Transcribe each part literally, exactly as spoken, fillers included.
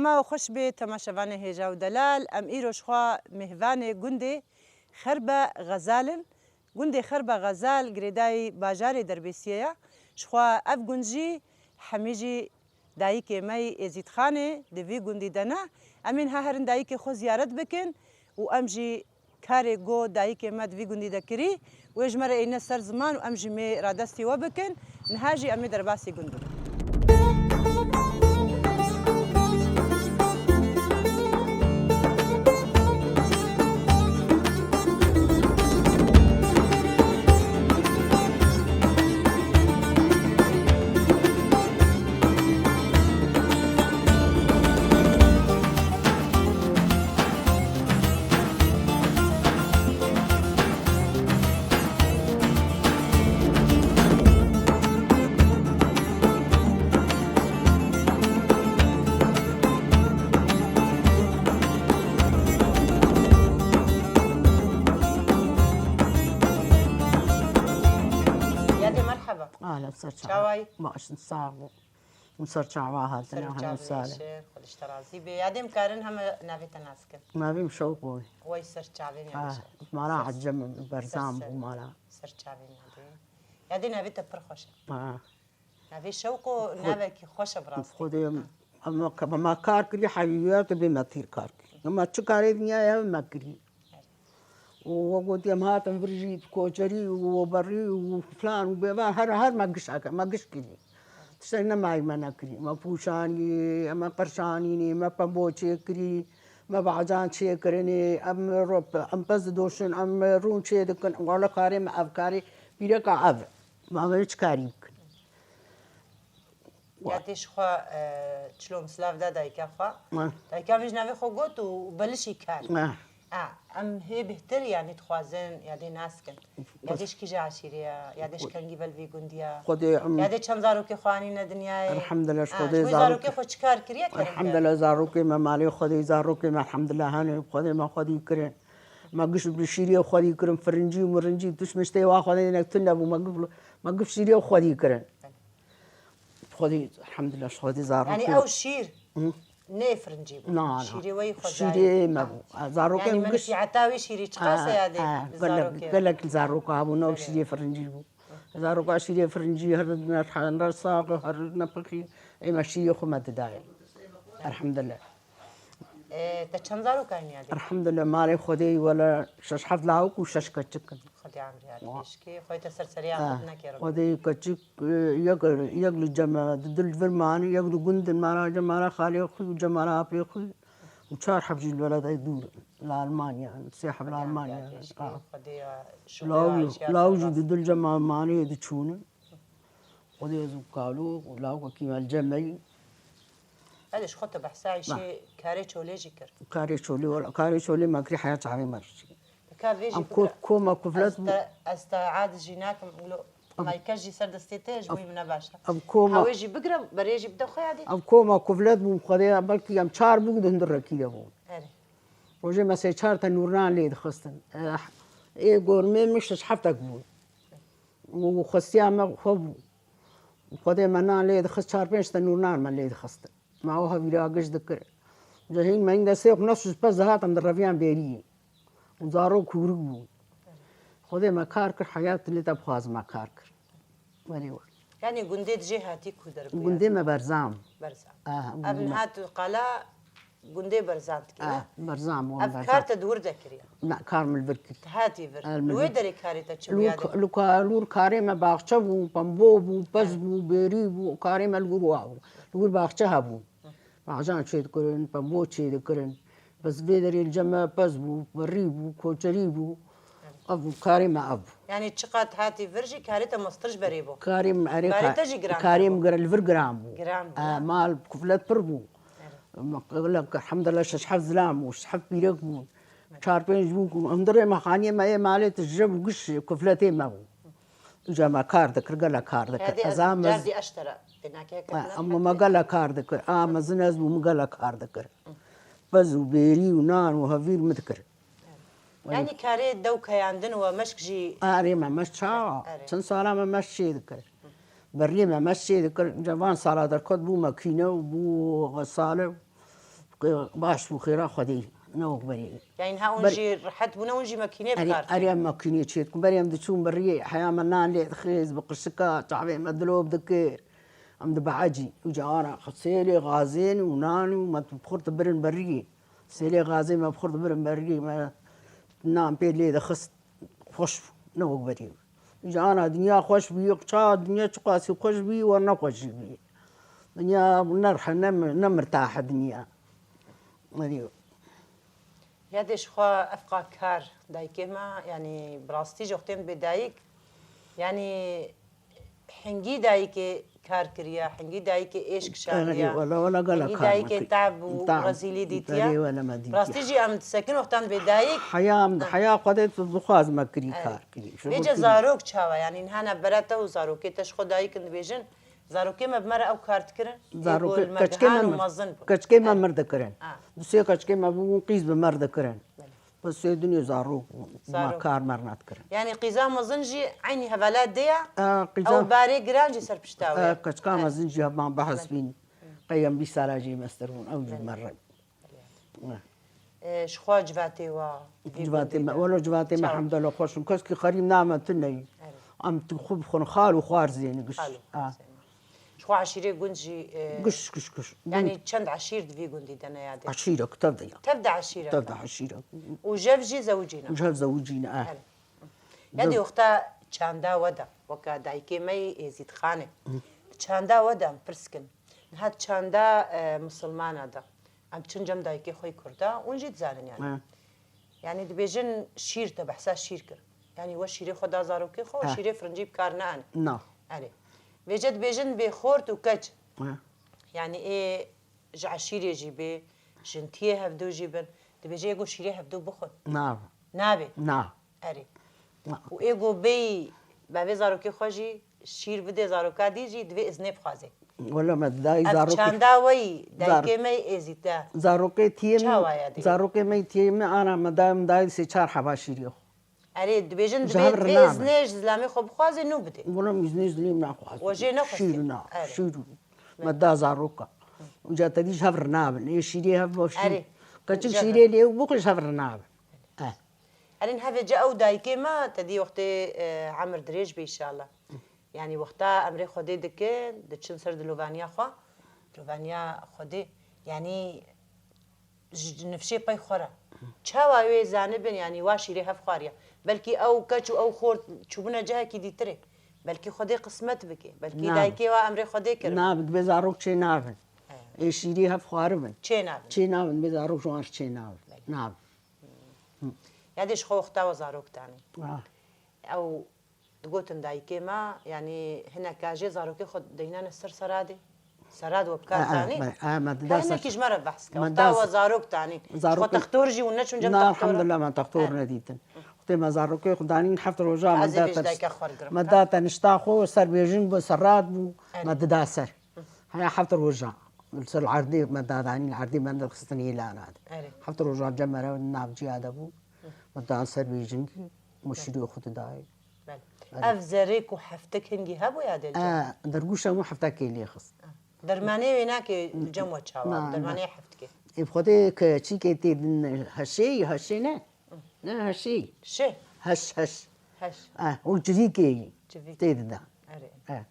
Ma xweş bê temaşevanê hêja û delal, em îro ji xwe mêvanê gundê Xerbe Xezal in. Gundê Xerbe Xezal girêdayî bajarê Derbêsiyê ye. Ji xwe ev gund jî hemî jî dayikê me yî Êzîdxanê di vî gundî de ne. Em ê niha herin dayikê xwe ziyaret bikin û em jî karê go dayikê me di vî gundî de kirî, wê ji me re êne ser ziman û em jî mê radestî we bikin. Niha jî em ê derbasî gund bibin. Yadê, merheba. Ahlen, ser çava. Çawayî? Baş in, sağ ol. Min ser çava hatine, Ser û hemû çavên salê. Xêr, Xwedê ji te razî bê. Yadê, em karin heme navê te nas kin? Navê min Şewqo ye. Wey ser çavên, yadê, Ha, şer. Mala Ser, Ecem, Berzan ser, bû mala. Ser çavên, yadê. Yadê, navê te pir xweş e. Ha. Navê Şewqo Xwe-, navekî xweş e bi rastî. Xwedê em, em, em, em kar kirî, heyat bê me tîr kar kirî. Em çi karê dinyayê ev me kirî. Û we gotî em hatin vir jî koçerî û berî û filan û bêvan her, her me giş heke, me giş kirî. Tiştek nemayî me nekirî. Me pûşanî, me qirşanînî, me pembo çêkirî, me bacan çêkirinê, em ro-, em pez didoşin, em rûn çêdikin. Wele karê me ev karê pîreka ev e. Ma me çi karî bikin? Ya tê ji xwe, e, çilo min silav da dayika xwe. Ha. Dayika min ji navê xwe got û belişî kar. Ha. A, em hê bêhtir, yanî, dixwazin, yadê nas kin. Yadê ji kîja eşîrê ye, yadê ji kengî ve li vî gundî ye. Xwedê em Yadê çend zarokê xwe anîne dinyayê. Elhamdulillah, ji A, Xwedê ji bo zarokê. Zarokê xwe çi kar kiriye, kerem Elhamdulillah, zarokê me malê Xwedê, zarokê me elhamdulillah hene, Xwedê me xwedî kirin. Me giş bi şîrê xwedî kirin, firincî û mirincî, tişt miştê wa xwedê ne tune bû, me giş, me giş şîrê xwedî kirin. Xwedî, elhamdulillah, ji Xwedî zarokê. Yanî ew şîr Hı. nê firincî bû. Na, na. Şîrê weyî xwezayî. Şîrê me bû. Ha. Zarokê Yanî min me giş- nifî heta wê şîrî çiqas e Ha, yadê ha, gelek, zarokê. Gelek zarok hebûn, ew Belê. şîrê firincî bû. Zarok a şîrê firincî, her ne, her ne sax, her ne pixî, ê me şîrê xwe me didayê. Elhamdulillah. E, te çend zarok anî yadê? Elhamdulillah, malê Xwedê wele şeş heft lawik û şeş keçik in. Xwedê emrê yadê Wa. pêşkê. Xwedê te ser seriya Ha, xwe nekê Rebî. Xwedê keçik, e, yek, yek li cem, di dil vir mani, yek li gund in, mara cem, mara xalê xwe û cem, mara apê xwe û çar heb jî li welatê dûr in, li Almanya in, sê heb li Xwedê Almanya emrê in. pêşkê. Ha. Xwedê ya şûqê Law, aşiya law te jî rast. di dil cem manê diçûnin. Xwedê ez û kalo û lawikekî me li cem me yî. Belê, ji xwe te behsa Ba. îşê karê çolê jî kir. Karê çolê, wela karê çolê me kirî heya çavê me jî. Ka vê jî Em ko-, bikira. koma kuflet Ez bû. te, ez te ad jî nakim, lo, Em mayke jî ser destê te, ji bo wî min ne baş e. Em koma Ha, wê jî bigire, berê jî bide xwe yadê. Em koma kuflet bûm, Xwedê ya belkî em çar bû, di hundir rekî de bûn. Erê. Rojê me sê çar te nûrnan lê dixistin. Eh, ê gormê min şeş heftek bûn. û xwestiya me xwe bû. Xwedê me nan lê dixist, çar pênc tenûr nan me lê dixistin. Me ew hevîra giş dikir. Cehîn me hîn destê xwe ne sûz pez dihatin, direviyan bêriyê. Û zarok kûrik bûn. Xwedê me kar kir, heyat dilê te bixwaz me kar kir. Werê we. Yanî gundê di jê hatî ku derbû Gundê yani? me Berzan. Berzan. Aha, Ev gundê me. niha tu qala Gundê Berzan dikî, ne? Ah, Berzan bû, Ev Berzan. kar te di wir de kiriye? Na, kar min li vir kir. Te hatî vir. Li wê derê karê te çi bû yadê? Li ka-, li ka-, lûr karê me baxçe bû, pembo bû, pez bû, bêrî bû, karê me li wir wa bû. Li wir baxçe hebû. Baxçan çê dikirin, pembo çê dikirin. Bes vê derê li cem me pez bû, berî bû, koçerî bû. Ev bû, karê me ev bû. Yanî çiqat hatî vir jî karê te mestir ji berê bû. Karê min erê Karê ka-, te jî giran karê bû. min gira-, li vir giran bû. Giran bû, Eh, ha. mal kuflet pir bû. Gelek, elhamdulillah, şeş heft zilam bû, şeş heft pîrek bû. Çar pênc bû ku hundirê me xaniyê me yê malê tije bû, giş kufletê me bû. Îca me kar dikir, gelek kar dikir. Herdê Ez ez a mez-, cardî eştera. Tênakê Ha, kir, ama me gelek kar dikir. A mezin ez bû, min gelek kar dikir. Pez û bêrî û nan û hevîr min dikir. Yanî karê dew keyandin we meşk jî Erê me meşk çawa. Erê. Çend sala me meşk çê dikir. Beriyê me meşk çê dikir. Ca van sala derket bû makîne û bû xesale. Baş bû xêra Xwedê, ne wek berê. Yani ha hûn Ber- jî rehet bûne, hûn jî makînê bi Erê, kar erê em makînê çêdikin. Berê em diçûn bi riyê, heya me nan lê dixist, bi qişika, çavê me dilop dikir. Em dibehecî. Û cahana sêlê xazên û nan û me bi xurt dibirin bi riyê. Sêlê xazên me bi xurt dibirin bi riyê. Me nan pê lê dixist. Xweş bû, ne wek berê. Îca ana dinya xweş bû, ça dinya çiqasî xweş bû, we ne xweşî bû. Dinya nerhe, ne mi-, ne mirtahe dinya. Erê. Ya dê ji xwe efqa kar dayikê me, yanî bi rastî jî wextê min bê dayik, yanî hingî dayikê kar kiriye, hingî dayikê êş kişandiye, Erê, wela, wela gela hingî kar dayikê me kir. Tab û Tab. Rezîlî dîtiye. Erê, wela me dîtiye. Bi rastî jî em disekin wextan bê dayik. Heya, heya Xwedê tu dixwaz me kirî Erê. Kar kirî. Vêce zarok çawa? Yanî niha ne bera te û zarokê te ji xwe dayik in dibêjin, zarokê me bi me re ew kar dikirin? Zarokê, keçikê me û mezin bûn. Keçikê me mir dikirin. Du sê keçikê me bûn qîz bi mir dikirin. Belê. Bi sê dinê zarok bûn. Zarok. Ma kar mir nedikirin. Yanî qîza mezin jî eynî hevala dê ya, ew barê giran jî ser pişta wê ya. Keçika mezin jî heman behs bîn. Qey em bîst sala jî mestir bûn. Ew jî mir re. Ji xwe civatê wa vî gundî de. Welo civatê me hemdelo xweş in. Keskî xerîb name tune yî. Em tu xwe bi xwe xal û xwarzê ne giş. Xal û xwarzê ne. Ji xwe eşîrê gund jî. Giş, giş, giş. Yanî çend eşîr di vî gundî de ne yadê? Eşîrek tev de ya. Tev de eşîrek. Tev de eşîrek. Û jev jî zewicî ne? Jev zewicî ne, eh. Ya dê wexta çanda we de, weka dayikê me yî Êzîdxanê. Çanda we de em pirs kin. Niha çanda, e, misilmana de. Em çin cem dayikê xwe yî Kurda, hûn jî dizanin yanî. He. Yanî dibêjin şîr, te behsa şîr kir. Yanî we şîrê xwe da zarokê xwe, He. Şîrê firincî bi kar neanî. Na. Erê. Vêce dibêjin bê xort û keç. He. Yanî ê ji eşîrê jî bê, jintiyê hevdu jî bin. Dibêje ê go şîrê hevdu bixwin. Nabin. Nabê. Na. Erê. Na. Û ê go bêyî bevê zarokê xwe jî şîr bidê zaroka dî jî divê iznê bixwazê. Wela me dayî Ev zarokê. Çanda we yî, dayikê me yî Êzîd de. Zarokê tiyê min, Çawa ya dê? Zarokê me yî tiyê min ana me dayî min dayî sê çar heba şîrê xwe. Erê, dibêjin divê, divê iznê ji zilamê xwe bixwazê nû bidê. Wela min iznê zilamê naxwazê. We jê nexwestî? Şîr na, Erê. Şîr. Me da zaroka. Uca te dî ji hev re nabin. Ê şîrê hev bo şîr. Erê. Keçik şîrê lê bixwe ji hev re nabin. Eh. Erê, niha vêce ew dayikê me, te dî wextê, e, emir dirêj be înşallah. Yanî wexta emrê Xwedê dikin, diçin ser dilovaniya xwe, dilovaniya Xwedê, yanî ji nifşê pey xwe re. Çawa wê zanibin, yanî wa şîrê hev xwariye. Belkî ew keç û ew xort çûbûne cihekî dîtirê. Belkî Xwedê qismet bike. Belkî Na. Dayikê wa emrê Xwedê kiribû. Na, bi zarok çê nabin. He. Ê şîrê hev xwaribin. Çê nabin. Çê nabin, bi zarok ji wan çê nabin. Belê. Nabin. Ya dê ji xwe wexta we zarok danî. Ah. Ew Digotin dayikê me, yanî hineka jê zarokê xwe deynane ser seradê. Serad we bi kar tanî? Her hinekî ji me re behs ke. Wexta we zarok tanî. Ji xwe textor jî hûn neçûn cem textora? Elhamdulillah me textor nedîtin. Wextê me zarokê xwe danîn heft roja me date nişta xwe, ser bêjin bû, serad bû, me dida ser. Heya heft roja. Li ser erdê me dadanîn, erdê me derxistin hêlana de. Heft roja cem me re navciya de bû. Me dan ser bêjin, me şîrê xwe didayê. Belê. Ev zerêk û heftik hingî hebû ya dê li cem? E, dergûşa min heftekê lê xist. Dermanê wê nake li cem we çawa? Na, na. Dermanê heftikê. Ê bi xwedê ke çîkê tê din heşê, heşê ne? Ne heşê. Şê? Heş, heş. Heş. E, û civîkê yî. Civîk. Tê dida. Erê. E.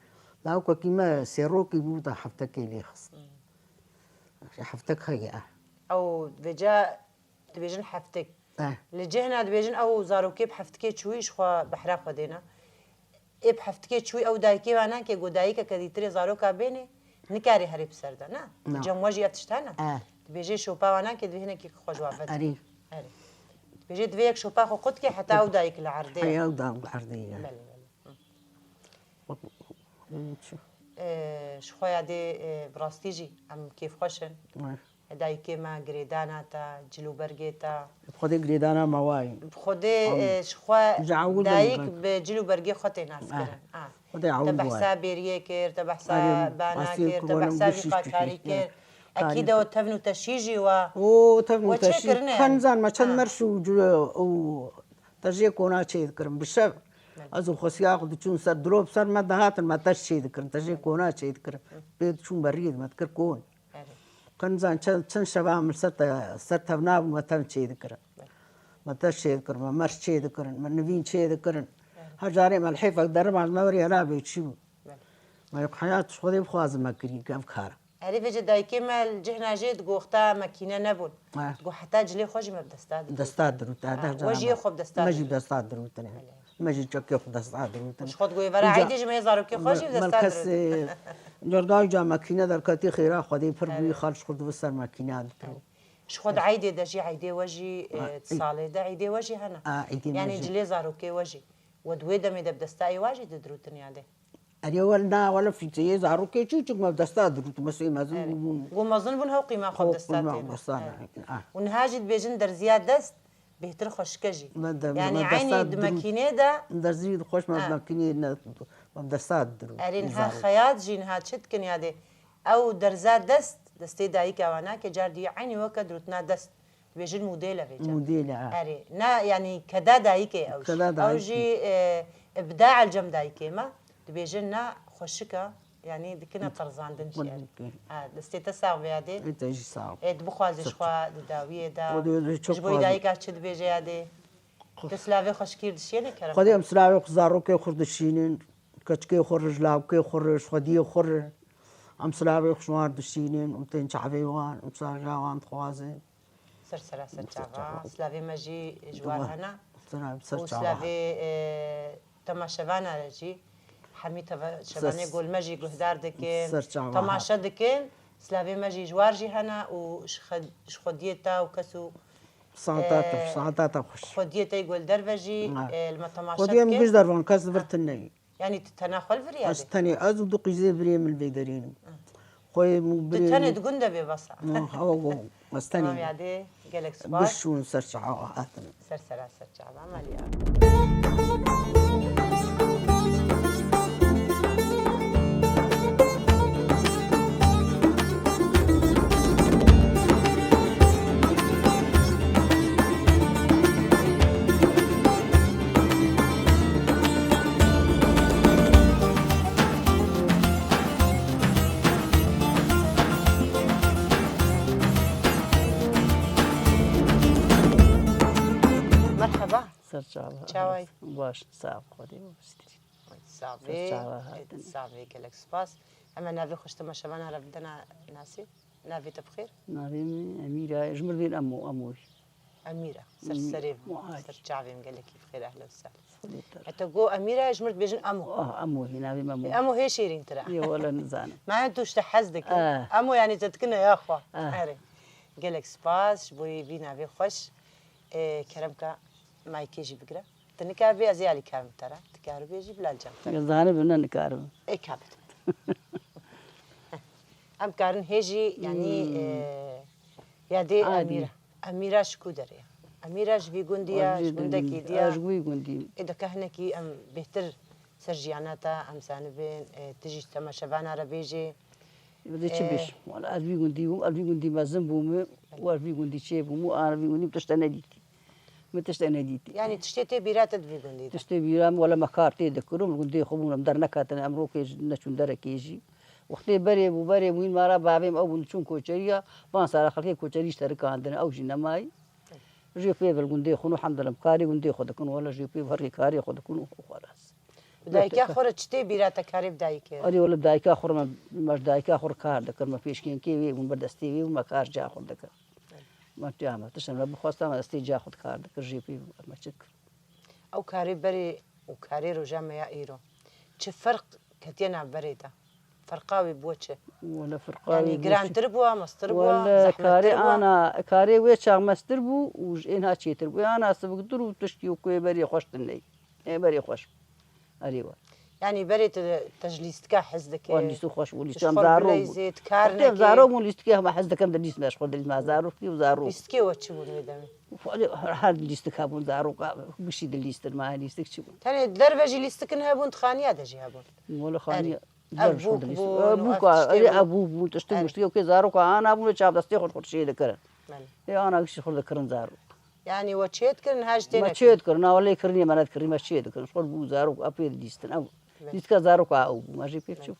Lawikekî me sêrokî bû da heftekê lê xist. Hmm. Heftek heye. Ew vêca Dibêjin heftik. Eh. Li cihna dibêjin ew zarokê bi heftikê çûyî ji xwe behra xwe dêne. Ê bi heftikê çûyî ew dayikê wan nake, got dayikeke dîtirê zaroka bênê, nikarê herê bi ser de, ne? Na. Cem we jî ev tişt hene? Eh. Dibêjê şopa wan nake, divê hinekî xwe ji wan vedin. Erê. Erê. Dibêjê divê yek şopa xwe qut ke heta ew dayik li erdê ye. Heya ew dayik li erdê ye. Belê, belê. Hı. Ee, ji xwe ya dê, e, bi rastî jî em kêfxweş in. Eh. Dayikê me girêdana te, cil û bergê te. Bi Xwedê girêdana me wayî. Bi Xwedê, e, ji xwe dayik bi cil û bergê xwe tê naskirin. Ah. Xwedê ewil wayî. Te behsa bêriyê kir, te behsa bana kir, te behsa vî qakarî kir. Ekî de o tevn û teşî jî wa. O tevn û teşî. Çend zan me çend merş û, û tejê kona çê dikirin. Bi şev. Ez û xwesiya xwe diçûn ser dilop ser me dihatin me tej çê dikirin. Tejê kona çê dikirin. Pê diçûn beriyê me dikir kon. Erê. Ka nizan çend, çend şeva min ser te, ser tevna bû, me tev çê dikirin. Me tev çê dikirin, me merş çê dikirin, me nivîn çê dikirin. Her carê me li hêfek derim, me werî hela bê çi bû. Me yok heyat ji Xwedê bixwazim me kirî ev kara. Erê vêce dayikê me li cihna jê digo wexta makîne nebûn. Ha. Digo heta cilê xwe jî me bi desta dirût. Desta dirût, ha, ha, deh we jî yê xwe bi desta dirût. Me jî desta dirûtine. Belê. Me jî çekê xwe desta dirûtine. Ji xwe digoyê vera eydê jî me yê zarokê xwe jî bi desta dirût. Cergayê ca makîne derketî xêra Xwedê pir bûyî xal ji xwe dibi ser makîne dipirû. Ji xwe di eydê de jî eydê we jî, e, salê de eydê we jî hene. A, eydê me jî. Yanî cilê zarokê we jî. We di wê demê de bi desta ê wa jî didirûtin ya dê. Erê wel na, wele fîteyê zarokê çûçik me desta dirût, me sê mezin bûbûn. Go mezin bûn, hew qîma xwe desta têne. Û niha jî dibêjin derziya dest bêhtir xweşik e jî. Yanî eynî di makînê de. Derzî xweş me makînê ne, me desta dirût. Erê niha xeyat jî niha çi dikin ya dê? Ew derza dest, destê dayika wan nake, car dî eynî weke dirûtina dest. Dibêjin modêl e vêca. Modêl e, ha. Erê, na, yanî keda dayikê ew jî. Keda dayikê. Ew jî, e, ibda el cem dayikê me. Dibêjin na xweşik e, yanî dikine qerzandin jî. Ha, destê te sax be ya dê. Ê te jî sax. Ê, tu bixwazî ji xwe di dawiyê de. Ji bo dayika çi dibêje ya dê? Tu silavê xwe ji kî dişînî kerem? Xwedê em silavê xwe zarokê xwe dişînin. Keçikê xwe re, ji lawikê xwe re, ji xwediyê xwe re. Em silavê xwe ji wan dişînin û tên çavê wan û saja wan dixwazin. Ser sera ser çava. Silavê me jî ji war hene. Û silavê, e, temaşevana re jî. Hemî temaşevanê gol me jî guhdar dikin. Temaşe dikin. Silavê me jî ji war jî hene û ji xe-, ji xwediyê te û kes û, saeta te, e, saeta te xweş. Xwediyê te gol derve jî, e, li me temaşe dikin. Xwediyê min giş dervan, kes li vir tune ye. Yanî tu tena xwe li vir ya dê? Ez tenê, ez û du qîzê virê min li vê derê ne. Xweyê min û birê min. Tu tenê di gund de bê bes e. Ewa go, ez tenê. Tamam ya dê, gelek spas. Bişûn ser çawa hatin. Ser sera ser çawa, maliya. Merheba. Ser çava. Çaway? Baş, sağ ol, Xwedê û bistî. Ser çava hatin. Savê, gelek spas. Em ê navê xwe ji temaşevana re bidena nasî. Navê te bi xêr? Navê min Emîra ye. Ji min re bêjin Emo, Emo. Emîra. Ser serê min. Ser çavê min gelekî bi xêr, ehlen sehlen. Heta go Emîra ye, ji min re dibêjin Emo. Ah, Emo, hî navê min Emo. Emo hê şêrîntir e. Yê wele nizanim. Ma tu ji te hez dike. Ah. Emo yanî te dikine ya xwe. Ah. Erê. Gelek spas ji bo vî navê xweş. Ê, kerem ka maykê jî bigire. Tu nikaribî ez ê alîkarim te re. Tu karibê jî bila cem te. Ez zanibim ne nikaribim. Ê ka bidin. Em karin hê jî, yanî, hmm, e, ya dê Emîra. Emîra ji ku derê ye? Emîra ji vî gundî ye, ji gundekî dî ye? Ji vî gundî. Ê de ka hinekî em bêhtir ser jiyana te em zanibin, e, tu jî temaşevana re bêjê. Bi de çi bêjim? Wala ez vî gundî bûm, ez vî gundî mezin bûm û ez vî gundî çêbûm û an vî gundî min tişte nedîtî. Min tişte nedîtî. Yanî tiştê tê bîra te di vî gundî de? Tiştê bîra min, wala me kar tê dikirim, gundê xwe bûn em derneketine, em rokê jî neçûn derekê jî. Wextê berê bû, berê bû, hîn mara bavê min ew bûn çûn koçeriya, van sala xelkê koçerî ji te rikandine, ew jî nemayî. Jê pê ve li gundê xwe nû hemdilem karê gundê xwe dikin, wala jê pê ve herkê karê xwe dikin û xwelas. Bi dayika xwe re çi tê bîra te karê bi dayikê re? Erê wele dayika xwe re me, me ji dayika xwe re kar dikir, me pêşkênkê wê bûn, ber destê wê bûn, me kar ca xwe dikir. Me tiya me tişt me bixwesta me destê ca xwe dikar dikir, jê pê me çi dikir. Ew karê berê û karê roja me ya îro çi ferq ketiye navberê de? Ferqa wê bû çi? Wele ferqa wê bû çi? Yanî girantir bû, mestir bû, zehmettir bû? Wele karê ana, karê wê çax mestir bû û ji êna çêtir bû. Ê ana sibiktir û tiştî û ku ê berê xweş tune ye. Ê berê xweş. Erê we. Yanî berê tu, te ji lîstika hez dike? Wa lîstik xweş bû, lîstik em zarok bû. Ji xwe bileyzê, tu kar nekê? Em zarok bûn, lîstikê hema hez dikim dilîstim, ez xwe dilîstim, zarok bû, zarok. Lîstikê we çi bûn wê demê? Her, her lîstik hebûn, zarok, gişî dilîstin, ma lîstik çi bûn? Tenê derve jî lîstikin hebûn, di xaniya de jî hebûn? Wele xaniya. Ev bûk bûn, ev bûk, ev bûk bûn, tiştik bûn, tiştik, zarok ana bûn, çav destê xwe xwe çê dikirin. Ê ana gişî xwe dikirin zarok. Yanî we çê dikirin, ha ji tê nekirin? Me çê dikirin, na wele kirinê me nedikirî, me çê dikirin. Xwe bû zarok, apê dilîstin, ew. Lîstika zarok a ew bû, me jê pê çi bû?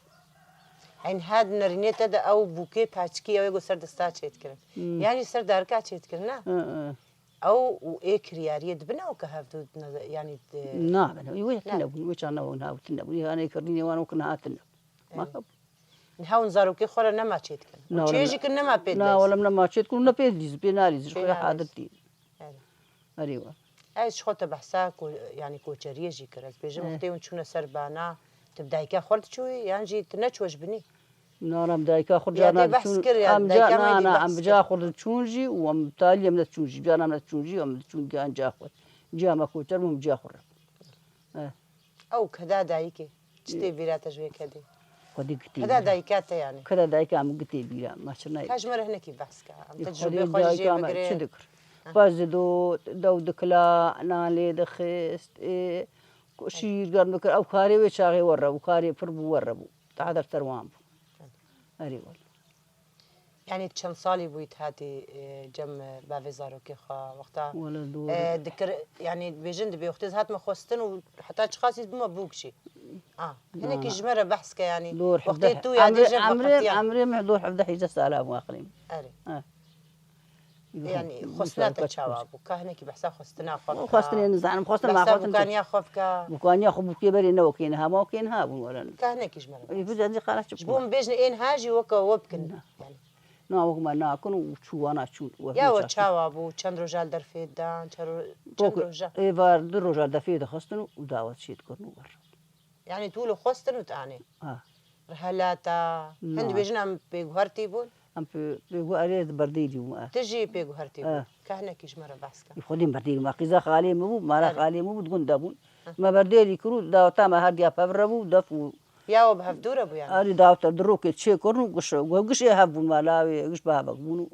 Eyn ha di nerînê te de ew bûkê paçikî ew ê ku ser dista çêdikirin. Hmm. Yan jî ser darika çêdikirin, ne? Hı, hı. Ew û ê kiryariyê dibine û ke hevdû ne-, yanî di- Nabin. Wê Ne. tune bûn, wê çax nebûn, ha tune bûn. Yanî kirinê wan û kina ha tune. Evet. Ma Niha hûn zarokê xwe re nema çêdikin. Na, Û wele çêjî me-, kin nema pê na, dibêjin. wele em nema çêdikin û ne pê dilîzin, pê nalîzin, ji Pê xwe nalîzin. Hadir tî. Evet. Erê we. Ez ji xwe te behsa ko-, yanî koçeriyê jî kir. Ez bêjim Eh. wextê hûn çûne ser bana, tu bi dayika xwe re diçûyî, yan jî tu neçû ji binî? Na, na, em dayika xwe Ya carna dê behs diçûn, kir ya, em dayika ca-, me na, dî na, behs em bi kir. ca xwe re diçûn jî û em talî em nediçûn jî, carna em nediçûn jî, em diçûn gihan ca xwe. Ciya me koçer bû, em bi ca xwe re. Eh. Ew keda dayikê. Çi tê bîra te ji wê kedê? Xwedî gitê Keda bîra. dayika te yanî. Keda dayika min gitê bîra. Ma çi nayê? Ka ji me re hinekî behs ke. Em Ê te Xwedê tecrûbê xwe jî jê dayika min bigirê. çi dikir? Heh. Xwe zido, dew dikila, nan lê dixist, ê, ku şîr germ dikir. Ew karê wê çaxê we re bû. Karê pir bû we re bû. Daha derter wan bû. Erê wele. Yanî çend salî bûyî tu hatî, e, cem, e, bavê zarokê xwe wexta, Wele dor. e, dikir, yanî dibêjin dibê wextê ez hatime xwestin û heta çiqasî bûme bûk jî. A, Na, hinekî na. ji me re behs ke yanî. Dor Wextê hevdeh. tu ya Emrê, dê jê emrê, veqetiya. emrê me dor hevdeh hîzdeh sala bû aqlîm. Erê. Ha. Yanî Wî xwestina te wî çawa bû? Ka hinekî behsa xwestina xwe bike. Xwestinê nizanim, xwestin Behsa ma xwestin. bûkaniya xwe bike. Bûkaniya xwe bûkê berê ne wekên ha, ma wekên ha bûn wele. Ka hinekî ji me re Ê, behs. bu cendî xala çi Ji bo min bêjin ên ha jî weke we bikin. Na. Yanî. Na, wek me nakin û çû wana çûn. We Ya we çawa bû? Çend roja li derfê dan? Çend ro-, çend Wek roja? êvar du roja derfê dixistin û dawet çê dikirin û wer. Yanî tu li xwestin û tu anê? Ha. Rihelata, Na. hin dibêjin em pêguhertî bûn? Em pê-, pêgu-, erê ez berdêlî bûm, e. Tu jî pêguhertî bû. E. Ka hinekî ji me re behs ke. Xwedî em berdêlî bûm. Qîza xalê min bû, mala Erê. xalê min bû, di gund de bûn. Hı. Me berdêlî kir û daweta me her diya pev re bû, def û Piya we bi hevdû re bû yanî? Erê daweta di rokê çê kirin û giş, gişê hev bûn, mala wê giş bi hevek bûn û,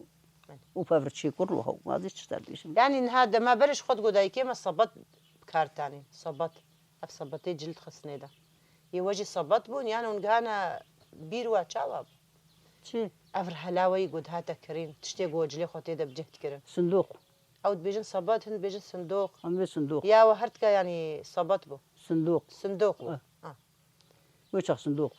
û pev re çê kirin û hew. Ma zî çi ser bêjim? Yanî niha dema berê ji xwe digot dayikê me sebet bi kar tanî. Sebet. Ev sebetê cil dixistinê de. Yê we jî sebet bûn, yan hûn gihane bîr we çawa bû? Çi? Ev rihela we yî ku dihate kirîn, tiştê ku we cilê xwe tê de bi cih dikirin. Sindoq. Ew dibêjin sebet, hin dibêjin sindoq. Em vê sindoq. Ya we her tika yanî sebet bû. Sindoq. Sindoq bû. Eh. Ha. Wê çax sindoq.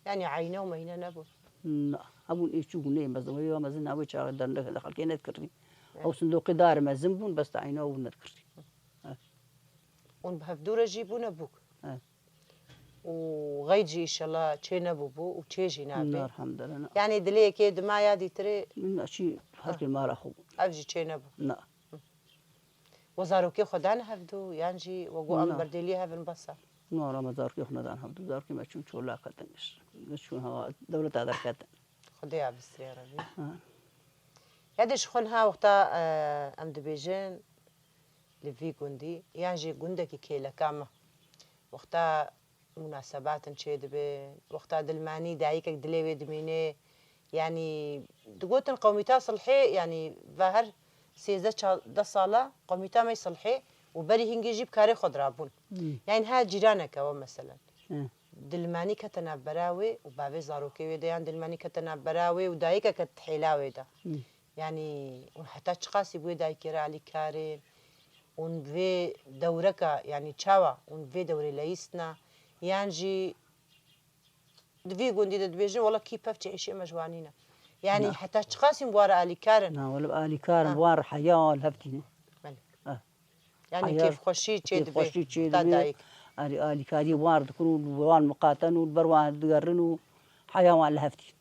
Yanî eyne û meyne nebû. Na, hebûn ê çû bûn ê mezin, wê ya mezin na wê çaxê derneke li xelkê nedikirî. Eh. Ew sindoqê dar mezin bûn, bes te eyne û nedikirî. Eh. Hûn bi hevdû re jî bûne bûk. Eh. Û xeyd jî îşellah çê nebûbû û çê jî nabe. Na, elhamdülillah, na. Yanî dilê yekê dima ya dîtirê. Na, çî her kê mala xwe bû. Ev jî çê nebû. Na. We zarokê xwe dane hevdû, yan jî we got em Na. berdêliyê hev in bes e? Na, ra me zarokê xwe nedan hevdû. Zarokê me çûn çolak hatin giş. Giş çûn hewa dewleta derketin. Xwedê ya bistrê Rebî. Ha. Ya de ji xwe niha wexta, e, em dibêjin li vî gundî, yan jî gundekî kêleka me. Wexta munasebatin çêdibin, wexta dilmanî dayikek dilê wê dimîne. Yanî digotin qewmîta Silhê, yanî va her sêzdeh çardeh sala qewmîta me Silhê û berî hingê jî bi karê xwe dirabûn. Hmm. Yanî her cîraneke we meselen. Hmm. Dilmanî kete navbera wê û bavê zarokê wê de yan dilmanî kete navbera wê û dayikeke di hêla wê de. Hmm. Yanî hûn heta çiqasî bi wê dayikê re alîkar in? Hûn vê dewreka, yanî çawa hûn vê dewrê leyîstina? Yan jî di vî gundî de dibêjin, wela kî pevçê êşê me ji wan nîne. Yanî Na. heta çiqasî hûn bi wan re alîkar in? Na, wela alîkar in, Ha. bi wan re heya wan li hev tîne. Belê. Ha. Yanî Heya, kêfxweşî çê dibe kêfxweşî çê ta dibe. dayik. Erê alîkariyê wan re dikin û li wan miqaten û li ber wan digerin û heya wan li hev tîne.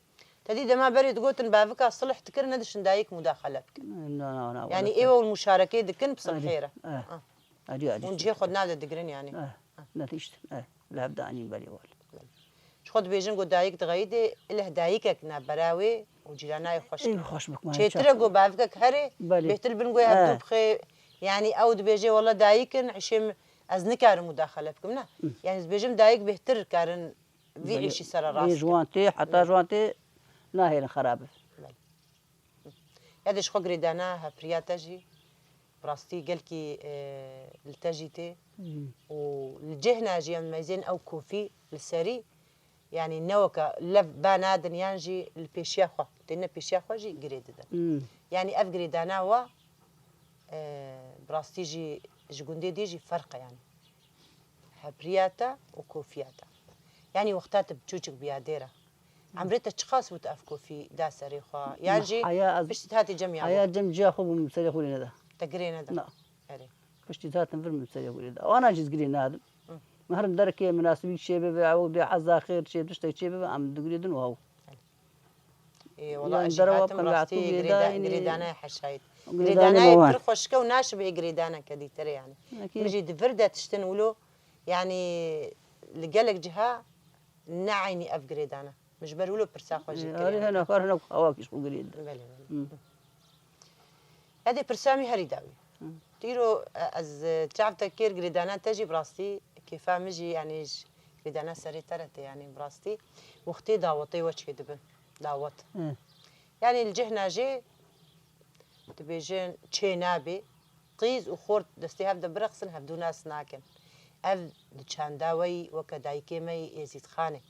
Te dî dema berê digotin bavika silh dikir, nediçin dayik mudaxele bikin. Na, na, na, Yanî wele ê we hûn muşarekê dikin bi silhê re. Eh. Ah. Erê, erê, Hûn cihê çû. xwe di nav de digirin yanî. Eh, Ah. netiştin. Eh, li hev danîn belê wele. Ji xwe dibêjin ku dayik dixeyidê, ileh dayikek navbera wê û cîranayê xweş Ê, kir. xweş bik, ma Çêtir e çax. ku bavikek herê, Belê. bêhtir bin ku hevdû Eh. bixê. Yanî ew dibêje, wela dayik in, hişê min, ez nikarim mudaxele bikim, ne? Hı. Yanî ez dibêjim dayik bêhtir karin vî Belê. îşî sere Ê, rast ji wan tê, heta Belê. ji wan tê nahêlin xerabe. Belê. Ya de ji xwe girêdana hevpiriya te jî, bi rastî gelkî, e, li te jî tê. Hmm. Û li cihna jî em meyzên ew kofî li serî, yanî ne weke lev ba nadin yan jî li pêşiya xwe, têne pêşiya xwe jî girê didin. Hmm. Yanî ev girêdana we, e, bi rastî jî ji gundê dî jî ferq e yanî. Hevpiriya te û kofiya te. Yanî wexta tu biçûçik biya dêra. Emrê te çiqas bû tu ev kofî da serê xwe? Yan jî heya ez piştî hatî cem ya heya cem ciya xwe bû min serê xwe neda. Te girê neda? Na. Erê. Piştî zaten vir min serê xwe neda. Wana jî ez girê nadim. Hı. Min herim derekê minasibî çê bibe, ew bê heza xêr çê tiştek çê bibe, em digirêdin û hew. Ê, wala ez jî hatim rastî girêda-, girêdane heşayît. Girêdane pir xweşke û naşibe ê girêdaneke dîtere yani. Min jî di vir de tiştin wilo yani li gelek ciha ne eynî ev girêdane. Min ji ber wilo pirsa xwe jî kir. Erê hene kar hene ku hewa kî ji xwe girêdin. Belê, belê. Hı. Edê pirsa min herî dawî. Hı. Tîro, e, ez, e, çav te kêr girêdana te jî bi rastî kêfa min jî, yanî ji girêdana serê te re tê, yanî bi rastî wextê dawetê we çêdibin. Dawet. Hı. Yanî li cihna jê dibêjin çê nabê, qîz û xort destê hev de birexsin, hevdû nas nakin. Ev di çanda we yî weke dayikê me yî Êzîdxanê.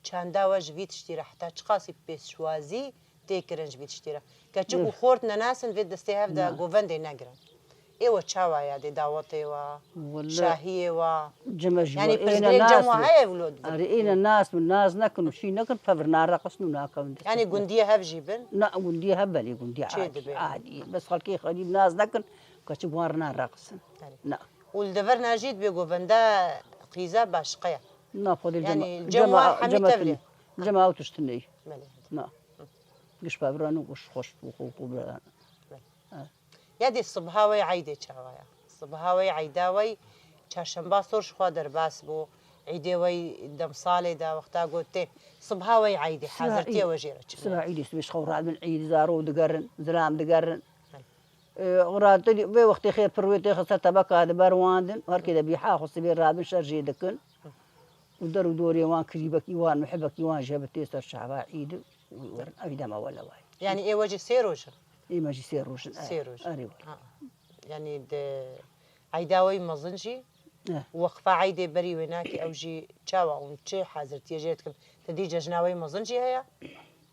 Çanda we ji vî tiştî re heta çiqasî pêşwazî tê kirin ji vî tiştî re. Keçik û xort nenasin vê destê hev de govendê negirin. Ê we çawa ye dê dawetê we, şahiyê we? Yanî pirsgirêk cem we heye wilo dibin? Erê, êne nas min, nas nekin û şî nekin, pevir nareqisin û nakevin dest. Yanî gundiyê hev jî bin? Na, gundiyê hev belê, gundiyê çê adî, dibe. Adî. Bes xelkê xerîb nas nekin, keçik wan re nareqisin. Erê. Na. Û li deverna jî dibê govenda qîza başqe ye. Na, xwedê yanî cema, cem cema, wan hemî cema tevlî. Tune. Cema ew tişt tune ye. Belê. Na. Giş peviran û giş xweş û xwe, xwe biran. Belê. Ha. Ya dê sibha wey eydê çawa ya? Sibha wey eyda wey çarşemba sor ji xwe derbas bû. Eydê wey demsalê de wexta got tê. Sibha wey eydê hazirtiye we jê re çi? Sibha eydê sibê ji xwe radibin eyd zaro digerin, zilam digerin. Belê. Ee, û radin vê wextê xêr pir wê têxe ser tebeka diber wan din, her kê de bîha xwe sibê radin şer jê dikin. Û der û dorê wan kirîbekî wan, mihibekî wan jê bi tê ser çava îd û werin ev dema wele wayê. Yanî ê we jî sê roj in? Ê me jî sê roj in, Sê roj. Erê wele. Ha. Yanî di eyda wey mezin jî, eh, weqfa eydê berî wê nakê ew jî çawa hûn çi hazirtiyê jê dikin? Te dî cejna wey mezin jî heye?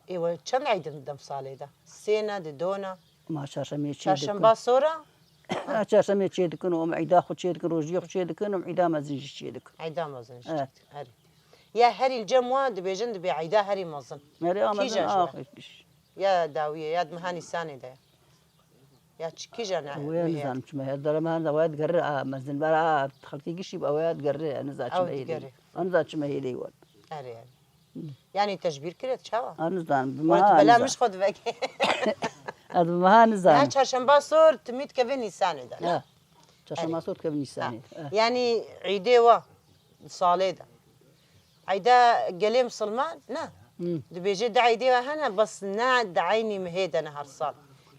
Ê we çend eydin dem salê de? Sê ne, di do ne? Ma çarşemê çê dikin. Çarşemba sora? Ha, çarşemê çê dikin û em eyda xwe çê dikin, rojiyê xwe çê dikin û em eyda mezin jî çê dikin. Eyda mezin jî çê dikin, erê. Ya herî li cem wan dibêjin dibê eyda herî mezin. Erê, a mezin, kîjan ji we? Axir kîj. Ya dawiyê, ya di meha Nîsanê de ye. Ya çi kîjan e? Ew ya nizanim çima ya. Dere meha da waya digerre, a mezin ber a xelkê gişî ew ya digerre, ya niza çima hêlê. Ew digerre. A niza çima hêlê wan. Erê, erê. Yanî te ji bîr kire çawa? A nizanim, bi meha nizanim. Were tu bela min ji xwe divekê. Ez bi meha nizanim. Niha çarşemba sor timî dikeve Nîsanê de, ne? Ha. Çarşemba sor dikeve Nîsanê. Ha. Ha. Yanî îdê wa di salê de. Eyda gelê misilman, ne? Hmm. Dibêje di eydê wa hene, bes ne di eynî mihê de ne her sal.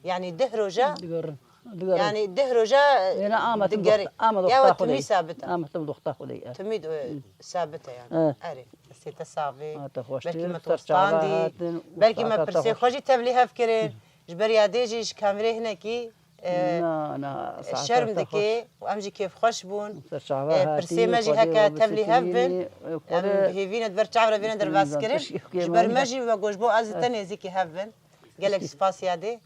Yanî deh roja. Digerin. Digerin. Yanî deh roja. Êne ama tim digerin. Doxta, ama ya doxta we timî sabit e. Ama tim doxta xwe de ye. Timî de sabit e yani. Evet. Erê. Destê te savê. Ha, te xweş. Belkî me te westandî. Belkî me pirsê xwe jî tevlî hev kirin. Ji ber yadê jî ji kamerê hinekî, e, şerm dike û em jî kêfxweş bûn. E, pirsê me jî heke tevlî hev bin. Em hêvî ne di ber çav re vêne derbas kirin. Ji ber me jî we goş bo ez li te nêzîkî hev bin. Gelek spas yadê.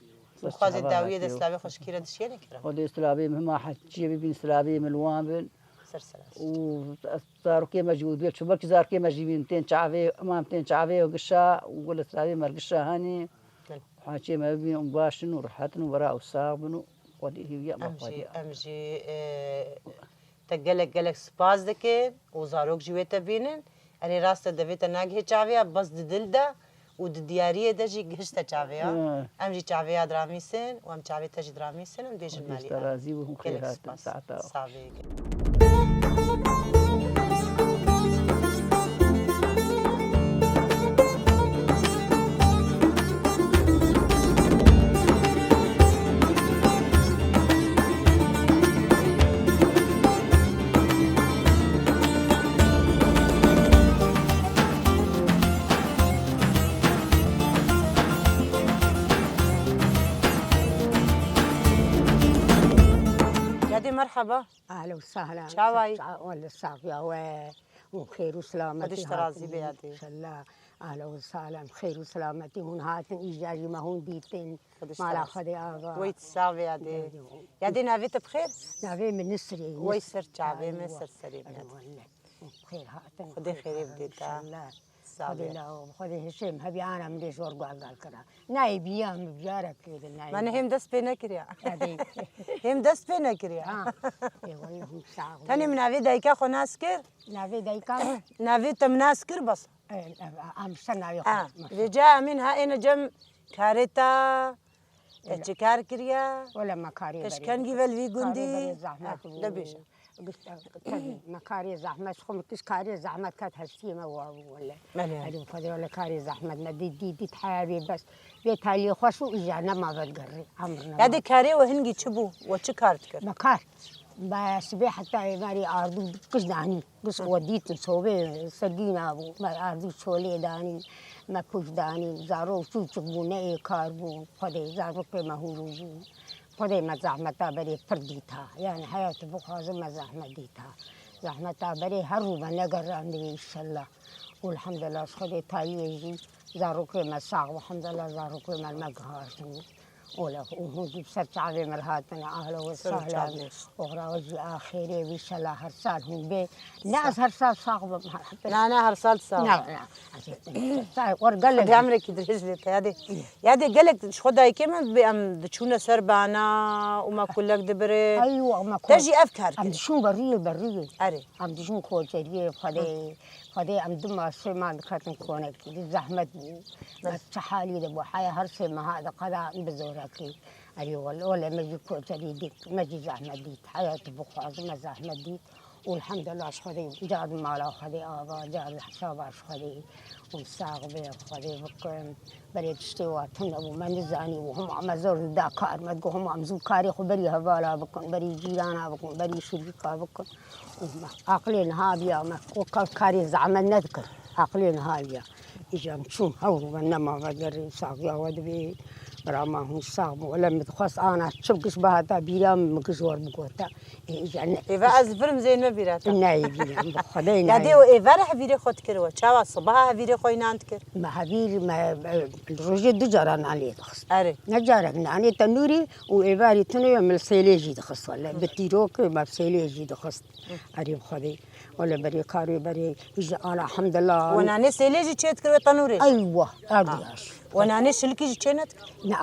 Dixwazê dawiyê de silavê xweşikî re dişiyê nekirin. Xwedê silavê min hema heciyê bibîn, silavê min li wan bin. Ser seran. Û zarokê me jî û dibê çi belkî zarokê me jî bîn tên çavê, emam tên çavê û gişa û gule silavê me gişa hanî. Belê. Haçê me bibîn û baş in û rehet in û wera û sax bin û Xwedê hêviya me. Em jî, Xwedê. Em jî, e, te gelek gelek spas dikin û zarok jî wê te bînin. Erê rast e, devê te nagihê çavê ya, bes di dil de û di diyariyê de jî gihişte çavê ya. Hı. Em jî çavê ya diramîsin û em çavê te jî diramîsin û dibêjin malî. Xwedê te razî bû, hûn xêr hatin, saeta xweş. Gelek spas. Sağ ol. Yadê merheba. Ahlen û sahlen. Çawa yî? Sa-, wele sax ya we. Hûn xêr û silametî hatin. Xwedê ji te razî be yadê. Înşallah. Ahlen û sahlen. Xêr û silametî hûn hatin. Îcar jî me hûn dîtin. Mala Xwedê ava. Wey tu sax be yadê. Yadê navê te bi xêr? Navê min Nisrê. Wey ser çavê me, ser serê me. Xêr hatin. Xwedê xêrê bidê te. Înşallah. Xwedê la, Xwedê hişê em hebî ana min ê zor guhgal kira. Nayê biya min biyara kê de nayê. Me ne hêm dest pê nekiriya. Hadi. Hêm dest pê nekiriya. Ha. Ê wele hûn sağ olun. Tenê min navê dayika xwe nas kir. Navê dayika? Navê te min nas kir bas. Ê, em, em ser navê xwe. Ha. Vêca emîn ha êne cem karê ta. Te çi kar kiriya? Wele me karê berê. Te ji kengî ve li vî gundî? Karê berê zehmet bû. De bêje. Tevî, me karê zehmet, xwe min kis karê zehmet ket hestiyê me wa bû wele. Belê. Erê Xwedê wele karê zehmet me dît, dît, dît heya bê bes. Vê taliyê xweş û îja nema vedigerrê, emr nema. Ya dê karê we hingî çi bû? We çi kar dikir? Me kar. Me sibê heta êvarê ardû giş danî. Giş we dîtin sobê sergîna bû. Me ardû çolê danî. Me kuş danî. Zarok çûçik bû, ne ê kar bû. Xwedê zarokê me hûrû bû. Xwedê me zehmeta berê pir dîta. Yani heyatî bixwazim me zehmet dîta. Zehmeta berê her rû me negerandibê înşellah. Û elhamdulillah ji Xwedê tayiyê jî zarokê me sax bû. Elhamdulillah zarokê me me gihaştin. Ola û hûn jî bi ser çavê me re hatine. Ahla we sahla. Oxra we jî axêrê bî, înşellah her sal hûn bê. Ne ez her sal sax bim. Na, na, her sal sax. Na, na. Sa-, war gelek. Xwedê emrekî dirêj bê te, ya dê. Ya dê gelek ji xwe dayikê me dibê em diçûne ser bana û me kulek dibire. Eywa, me Te kol-, jî ev kar em kir. Diçûn beriyê, beriyê. Erê. Em diçûn koçeriyê, Xwedê, Xwedê em du ma sê ma diketin konekî. Di zehmet bû. Me çi halî de bû. Heya her sê meha de qeda em bi zorekî. Erê wele, wele me jî koçerî dît. Me jî zehmet dît. Heya tu bixwazim me zehmet dît. Û elhamdulillah ji Xwedê, car mala Xwedê ava, car hesaba ji Xwedê. Hûn sax bê, Xwedê bikin. Berê tiştê wa tune bû, me nizanî bû. Hema me zor dida kar, me digot, hema em zû karê xwe berî hevala bikin, berî cîrana bikin, berî şirîka bikin. Û me aqilê niha biya me, o ka-, karê zehmet nedikir. Aqilê niha biya. Îja em çûn hewl ve nema ve derê saxiya we dibê. Bira me hûn sax bû. Wele min dixwest ana çi giş bihata bîra min, min giş wer bigota. Ê, îja ne. Êve ez li vir im zê nebîra te. Nayê bîra min, bi Xwedê nayê. Ya dê û êve re hevîrê xwe dikir we. Çawa sibaha hevîrê xwe înan dikir? Me hevîr, me, e, rojê du cara nan lê dixist. Erê. Ne carek nanê tenûrî û êvarî tunê me li sêlê jî dixist wele. Bi tîrokê me bi sêlê jî dixist. Erê bi Xwedê. Wele berê karê berê, îja ana hemdillah. We nanê sêlê jî çê dikir wê tenûrê? Eywa, erdî yaş. We nanê şilkî jî çê nedikir? Na.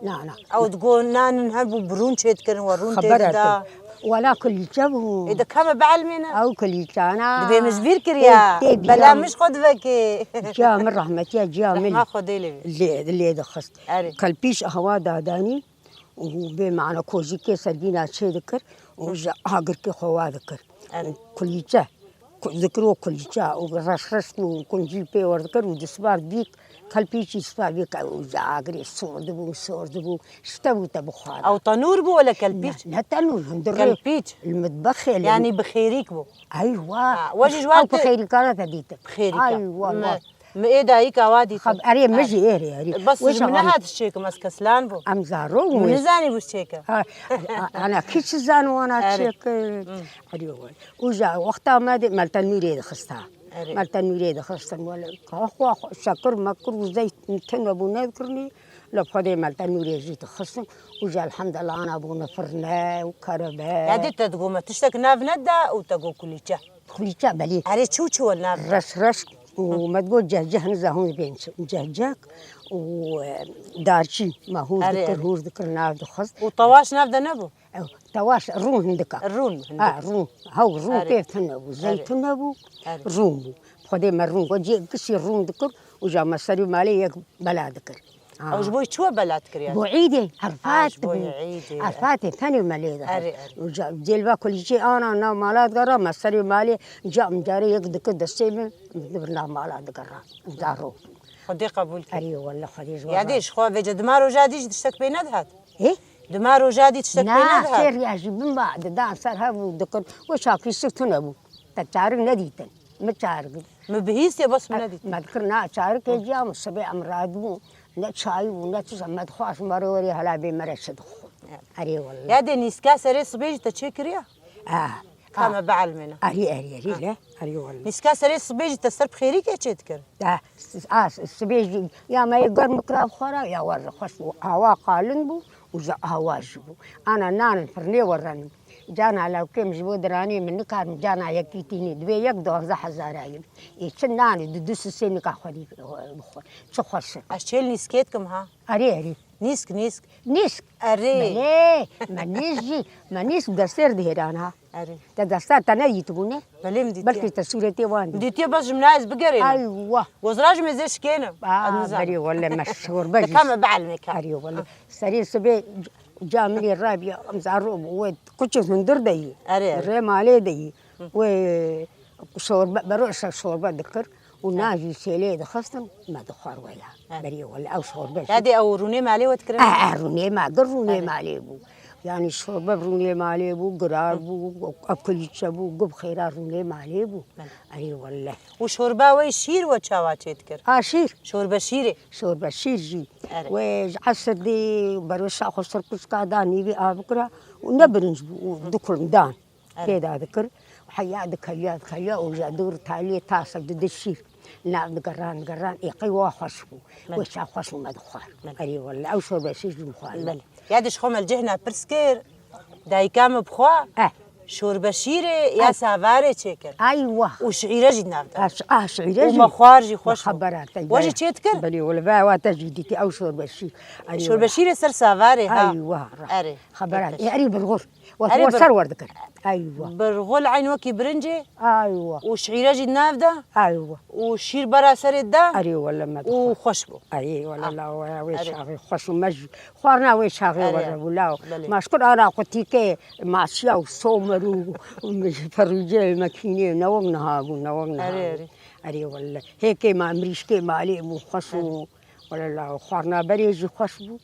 Na, na. Ew digo nan hebû bi rûn çê dikirin, we rûn tê dida. Wela kulîçe bû. Ê, de ka me bielmêne? Ew kulîçana. Dibê min ji bîr kiriya. Tê, tê bela bîra min ji xwe divekê. Ciya min rehmetiya ciya min. Rehma Xwedê lê bê. Lê, lê dixist. Erê. Kelpîç hewa dadanî û bê mana kozîkê sergîna çê dikir û ji agirkê xwe wa dikir. Erê. Û kulîçe. Ku-, dikir û kulîça û reş reş û kuncî pê werdikir û disbar bîk, kelpîçî disbar bîk û ji agirê sor dibû, sor dibû, ji te bû te bixwara. Ew tenûr bû wele kelpîç? Ne, ne tenûr, hundirê. Kelpîç. Li mitbexê li. Yanî bi xêrîk bû. Eywa. Ha, we jî ji wan. Ew bi xêrîkana te dîtin. Bi xêrîka. Eywa. Me, me ê dayika wa dîtin. Xab-, erê, me jî êrê, erê. Bes ji min nehat çêkim, ez keslan bû. Em zarok bû. Min nizanî bû çêke. Ha, a-, ana kî çi zan wana çêke. Erê. Û ja wexta me de me li tenûrê dixista. Erê. Me li tenûrê dixistin wele. Ka xwe, xwe şekir mekir û zeyt tune bû nedikirinî. Li Xwedê me li tenûrê jî dixistin. Û ja elhamdulillah ana bûne firne û kerebe. Ya dê te digo me tiştek nav neda û te got kulîçe. Kulîçe belê. Erê çi û çi wele nav? Reş reş û me digot cehceh niza hûn bên çi. Cehcek û, e, darçî me hûr dikir, hûr dikir nav dixist. Û tewaş nav de nebû? Ew, tewaş rûn hindika. Rûn hindika. Ha, rûn. Hew rûn pêv tune bû. Zeytun nebû. Rûn bû. Xwedê me rûn got, cê gişî rûn dikir û ja me serî malê yek bela dikir. Ha. Ew ji bo çi we bela dikir ya? Bo îdê, Erfat bû. Erfatê tenê me lê dixist. Erê, erê. Û ja cêlva kulîçê ana nav mala digera, me serê malê cam carê yek dikir destê min, dibir nav mala digera. Zaro. Xwedê qebûl kir. Erê, wele Xwedê ji we razî. Ya dê ji xwe vêce dima roja dî jî tiştek pê nedihat? Ê? Dima roja dî tiştek pê nedihat? Na, xêr ya jî bin ba, didan ser hev û dikir. We şakî sik tune bû. Te çarik nedîtin. Mi çarik. Mi bihîstiye bes mi nedîtin. Me dikir na çarik ê ciya min sibê em radibûn. Ne çayî bû, ne tişt, me dixwast me re werê hela bê me re çi dixwe. Ya. Erê wele. Ya dê nîska serê sibê jî te çê kiriya? Ha. Ka me bielmêne. Erê, erê, erê le. Erê wele. Nîska serê sibê jî te ser bi xêrîkê çê dikir? De, s-, a, s-, sibê jî ya me yê germ bikira bi xwe re, ya wer xweş bû. Awa qalin bû û ji awa jî bû. Ana nan firnê werenin. Cana lewkê min ji bo diranê min nikarim cana yekî tînî. Divê yek duwazdeh hezar ayim. Ê çi nanê di du sisê nika xwedî bixwe. Çi xweş e. Ez çêl nîskê dikim ha. Erê, erê. Nîsk, nîsk. Nîsk? Erê. Belê, me nîsk jî, me nîsk destêr dihêran ha. Erê. Te desta te nedîtibû ne? Belê min dîtiye. Belkî te sûretê wan dît. Dîtiye bes ji min ez bigerê. Ay wah. Gozra ji me zê şikênim. Aa, berê wele me şorbe jî. Dika me bielmê ka. Erê wele. Serê sibê ca min ê rabiya, em zaro bû, wê kuçê hundir de yî. Erê, erê. Rê malê de yî. Wê şorbe, beroşa şorbe dikir û nan jî sêlê dixistin, me dixwar weya. He. Berê wele ew şorbe jî. Ya dê ew rûnê malê we dikirin? Eh, eh, rûnê ma, gir rûnê malê bû. Yanî şorbe rûnê malê bû, girar bû, ev kulîçe bû, guv xêra rûnê malê bû. Belê. Erê wele. Û şorba we şîr we çawa çê dikir? A şîr. Şorbe şîrê. Şorbe şîr jî. Erê. Wê ji esir dê beroşa xwe ser kuçka da nîvî av bikira û ne birinc bû û du kulm dan. Erê. Tê de dikir. Heya dikeliya, dikeliya û ji dûr taliyê tasek dide şîr. Nav digeran, digeran, ê qey wa xweş bû. Belê. Wê ça xweş û me dixwar. Belê. Erê wele, ew şorbe şîr jî min xwar. Belê. Ya dê ji xwe me li cihna pirs kir, dayika min bi xwe, eh, şorbe şîrê ya, eh, savarê çêkir. Ay wah. Û şîre jî di nav de. Ah, ş-, ah, şîre jî. Û me xwar jî xweş bû. Xebera te. We jî çê dikir? Belê wele, ve wa te jî dîtî ew şorbe şîr. Ay wah. Şorbe şîrê ser savarê ha. Ay wah. Erê. Xebera. Erê birxur. Wek, erê, ser wer dikir. Eywa. Birxul eyn wekî birincê. Eywa. Û şîre jî di nav de. Eywa. Û şîr bera serê de. Erê wele me dixwar. Û xweş bû. Erê wele, ah, la waya wê, erê, çaxê xweş û me jî xwarina wê çaxê, erê, were bû law. Belê. Ma şkur ara qutîkê maşiya û somer û, û ferûcê mekînê ne wek niha bû, ne wek niha bû. Erê, erê. Erê wele. Hêkê ma mirîşkê malê bû xweş û, erê, wele la xwarina berê jî xweş bû.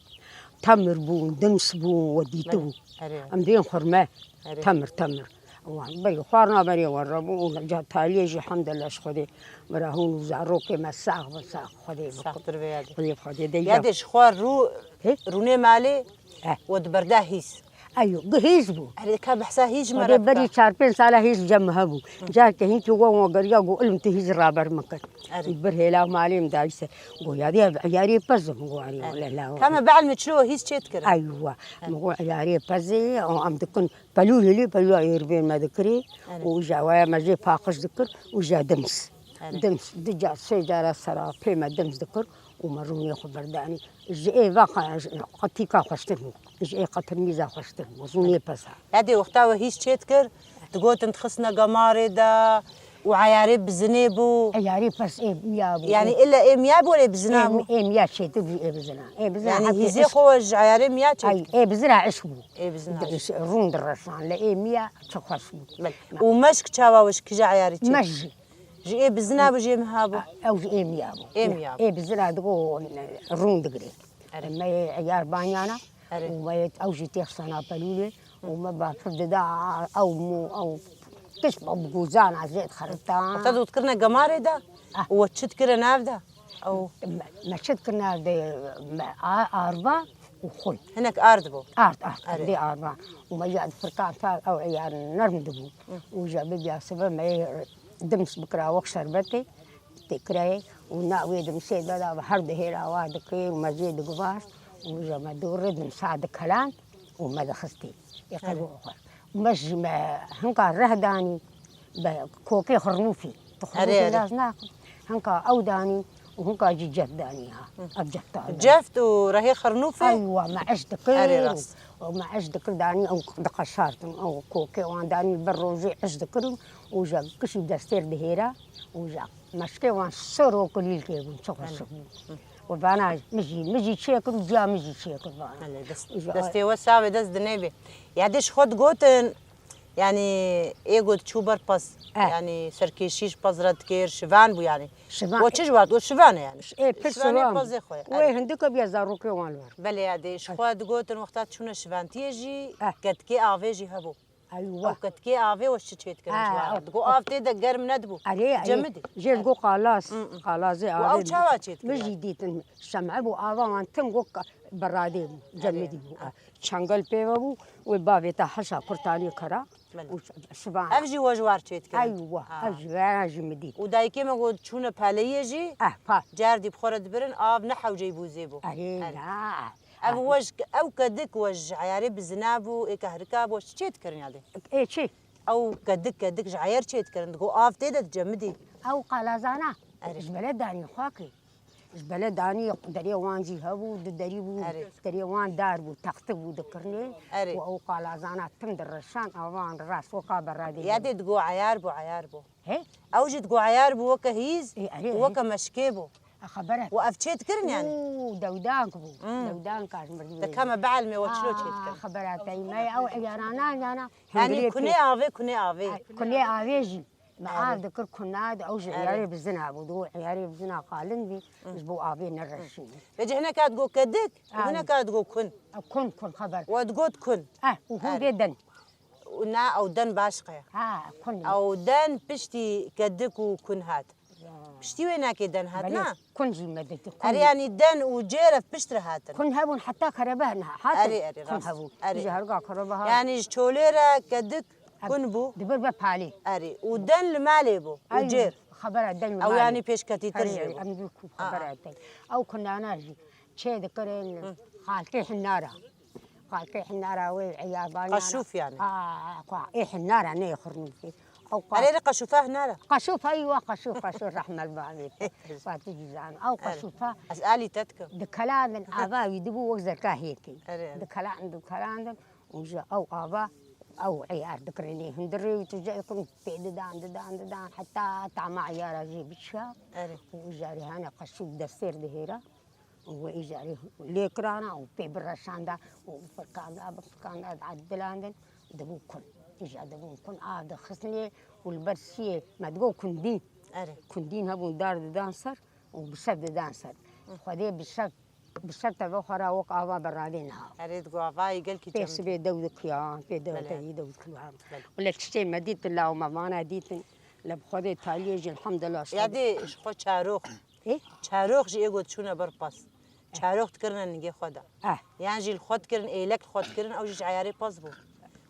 Temir bûn, dims bûn, we dîtibû. Erê. Em dên xurme. Erê. Temir, temir. Wan berê xwarina berê wan re bû û ca taliyê jî hemdillah ji Xwedê. Mira hûn û zarokê me sax bin, sax Xwedê bikin. Saxtir be yadê. Xwedê, Xwedê de yadê ji xwe rû, he? Rûnê malê, eh, we di berda hîs. Eyo, gi hîs bû. Erê, ka behsa hîs ji me re bike. Berî çar pênc sala hîs cem hebû. Hı. Careke hinkî we, we geriya got, ilim tu hîs raber mekir. Erê. Bir hêla malê min dayîse. Go yadê ev eyarê pez e, min go erê, erê, wele la. Ka me bielmê çilo hîs çê dikirin. Eywa. Erê. Min go eyarê pezê, o em dikin pelûl hilî, pelûla êrbên me dikirê. Erê. Û ja waya me jê paqij dikir û ja dims. Erê. Dims, di car, sê cara sera pê me dims dikir û me rûnê xwe berdanî. Ji ê va qa-, qatîka xweştir bû. Ji ê qatirmîza xweştir bû. Rûnê pez a. Yadê wexta we hîs çê dikir, digotin dixistine gemarê de û eyarê bizinê bû. Eyarê pez ê miya bû. Yanî illa ê miya bû, ê bizina bû? Ê miya çêtir bû, ê bizina. Ê bizina. Yanî hîzê xwe we ji eyarê miya çê dikir? Ê bizina iş bû. Ê bizina iş. Rûn direşan, li ê miya çi xweş bû. Belê. Û meşk çawa we ji kîja eyarî çê? Meşk jî. Ji ê bizina bû, ji ê miha bû? Ew ji ê miya bû. Ê miya bû. Ê bizina digo rûn digirê. Erê. Me yê eyar banyana. Erê. Û me yê ew jî têxisana pelûlê. Û me bafir dida ew mû, ew tişt bi gûzana zêd xerita. Wexta dot kirine gemarê de? Ah. Û we çi dikire nav de? Ew. Me, me çi dikir nav de? Me a-, arva û xul. Hinek ard bû? Ard, ard. Erê. Dê arva. Û me ya di firkan ta ew eyar nerm dibû. Hı. Û ja bibiya sibe me yê dims bikira wek şerbetê. Têkirayê û na wê dimsê de da her di hêla wa dikir û mezê digivast û ji me dûrê dimsa dikeland û me dixistî. Ê qey xwe. Û me jî me hinka reh danî be kokê xirnûfî. Tu xirnûfî nas nakin. Hinka ew danî û hinka jî ceft danî ha. Ev cefta. Ceft û rehê xirnûfê? Eywa, me eş dikir. Erê rast. Û me eş dikir danî ew diqeşartin. Ew kokê wan danî ber rojê eş dikirin û ja kişî destêr dihêra û ja Meşkê wan sor û kulîlkê bûn, çi xweşik bû. Û vana min jî, min jî çêkir û ciya min jî çêkir vana. Belê, dest-, destê we sax be, dest dinê be. Yadê ji xwe digotin, yanî ê got çû ber pez, eh, yanî serkêşî ji pez re dikir, şivan bû yanî. Şivan. We çi ji wan, we şivan e yanî. Ê, pir şivanê şivan bû. Pezê xwe ye. Wê hindik e biya zarokê wan li wer. Belê yadê, ji xwe digotin wexta çûne şivantiye jî, eh, ketkê avê jî hebû. Eywa. Ew ketikê avê we çi çê dikirin ji wan re? Digo av tê de germ nedibû. Erê, erê. Cemidî. Jê digo qalaz. Hı, hı. Qalazê avê. Û ew çawa çê dikirin? Min jî dîtin. Şem'e bû ava wan tim got ka-, beradê bû. Cemidî bû. Erê. Çengel pê ve bû. Wê bavê te heşa kurtanî kara. Belê. Û ş-, şivan. Ev jî we ji war çê dikirin? Eywa. Ha. Ev jî vera jî min dît. Û dayikê me got çûne paleyê jî. Eh, pa. Cerdî bi xwe re dibirin, av ne hewceyî bû zê bû. Erê, erê. Na. Ev we ji, ew kedik we ji eyarê bizina bû, ê kehrika bû, çi çê dikirin yadê? Ê çi? Ew kedik, kedik ji eyer çê dikirin, digo av tê de dicemidî. Ew qalazana, erê, ji bele danî xwe kê. Ji bele danî derê wan jî hebû, du derî bû, erê, derê wan dar bû, textik bû dikirinê. Erê. Û ew qalazana tim direşan, avan rast weka beradê. Yadê digo eyar bû, eyar bû. He? Ew jî digo eyar bû weke hîz, ê, erê, û weke, erê, meşkê bû. A, xebere. Û ev çê dikirin yani? Û dewdank bû. Hmm. Dewdanka ji mirdû. Te keme bielmê we çilo çê dikirin? A, xebera te me ew eyarana yana. Yani hingirê kunê avê, kunê avê. A, kunê avê jî. Me, erê, av dikir kuna de, ew jî, erê, eyarê bizina bû. Digo eyarê bizina qalin bî, hmm, ji bo avê nereşî. Vêce hineka digo kedik, a, hineka digo kun. A, kun, kun xeber. We digot kun. A, û hûn, erê, vê den. Û na ew den baş qe. Ha, kun. Ew den piştî kedik û kun hat. Ya. Piştî wê nakê den hat, belê, na? Kun jî me didî, kun. Erê, yanî den û cêr ev piştre hatin. Kun hebûn heta kerebe ne hatin. Erê, erê, kun rast hebûn. Erê. Ji herga kerebe hat. Yanî ji çolê re kedik, ev, kun bû. Dibir be palê. Erê. Û den li malê bû. Û ay, cêr. Xebera den li malê. Ew yanî pêşketîtir jê bû. Erê, em dû ku, aa, xebera te. Ew kunana jî çê dikirin, hı, xaltê hinara. Xaltê hinara wê eyabaniyana. Qaşûf yani. Ha, kwa, ê hinara ne xurnûfê. Ew qa- Erê, erê, qaşûfa hinara. Qaşûfa, eywa, qaşûf, qaşûf, rehmet bavê te. Wa tu jî zan. Ew, erê, qaşûfa. Ez alî te dikim. Dikelandin, ava wî dibû wek zerka hêkê. Erê, erê. Dikelandin, dikelandin. Û ji ew ava, ew eyar dikirinê hundirê û tu jê dikin pê didan, didan, didan. Heta tama eyara jê biçiya. Erê. Û îjarê hene qaşûf destêr dihêra. Û we îjarê lê kirana û pê bireşanda û firkanda, bi firkanda didilandin, dibû kun. Îja dibûn kun, av dixistinê û li ber siyê me digo kundîn. Erê. Kundîn hebûn, dar didan ser û bi şev didan ser. Hı. Xwedê bi şev, bi şev teve xwe ra wek ava beradê niha. Erê, digo avayî gelkî cem. Pê sibê dew dikiya, pê dew, belê, teyî dew dikiya. Belê. Wele tiştê me dîtin, la me vana dîtin. Le bi Xwedê taliyê jî elhamdulillah. Yadê ji xwe çarox. Ê? Çarox jî ê got çûne ber pas. Çarox dikirine ningê xwe de. Eh. Yan jî li xwe dikirin, êlek li xwe dikirin, ew jî ji eyarê pas bû.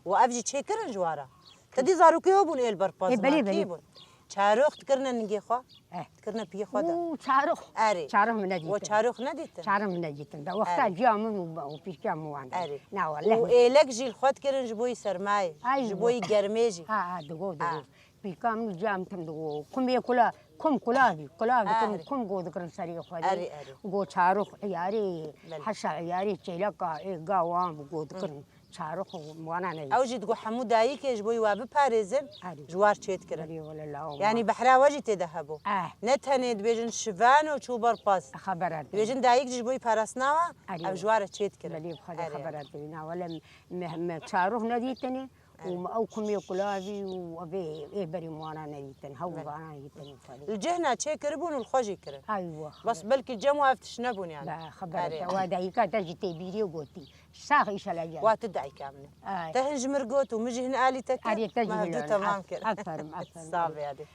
Û ev jî çêkirin ji wara. Te dî zarokê we bûn ê li ber pas, ê, belê, nakî, belê, bûn. Çarox dikirine ningê xwe, eh, dikirine piyê xwe de. Û çarox. Erê. Çarox min nedîtin. We çarox nedîtin? Çarox min nedîtin. Da wexta, erê, ciya min û, û pîrkiya min wan de. Erê. Na wele. Û êlek jî li xwe dikirin ji bo yî sermayê, ay, ji bo yî germê jî. Ha, ha, digo, digo. Ha. Pîrka min û ciya min tim digo, kumê kula, kum kulavî, kulav dikirin, ah, kum go dikirin serê xwe de. Erê, erê. Go çarox eyarê, belê, heşa eyarê, çêleka, ê, ga wan bi go dikirin. Hı. Çarox wana ne. Ew jî digo hemû dayikê ji bo wî we biparêzin, erê, ji war çê dikirin. Erê, wele law. Yanî behra we jî tê de hebû. Eh. Ne tenê dibêjin şivan û çû ber pas. Xebera te. Dibêjin dayik jî ji bo wî parastina we, erê, ew ji ware çê dikirin. Belê, bi Xwedê, erê, xebera te. Na wele me, me çarox nedîtine. Û me ew kumê kulavî û evê ê berî wana nedîtin, hew, belê, vana nedîtin û xwedî. Li cihna çê kiribûn û li xwe jî kirin. Ay wah. Bes belkî cem û ev tişt nebûn yani. Be, xeber, erê, te wa dayika te jî tê bîrê gotî. Sax îşela gel. Wa tu dayika min e. Ay. Te hin ji mir got û min jî hin alî te kir. Erê, te jî me hevdû hilal. Temam kir. Aferin, aferin. Sağ be yadê.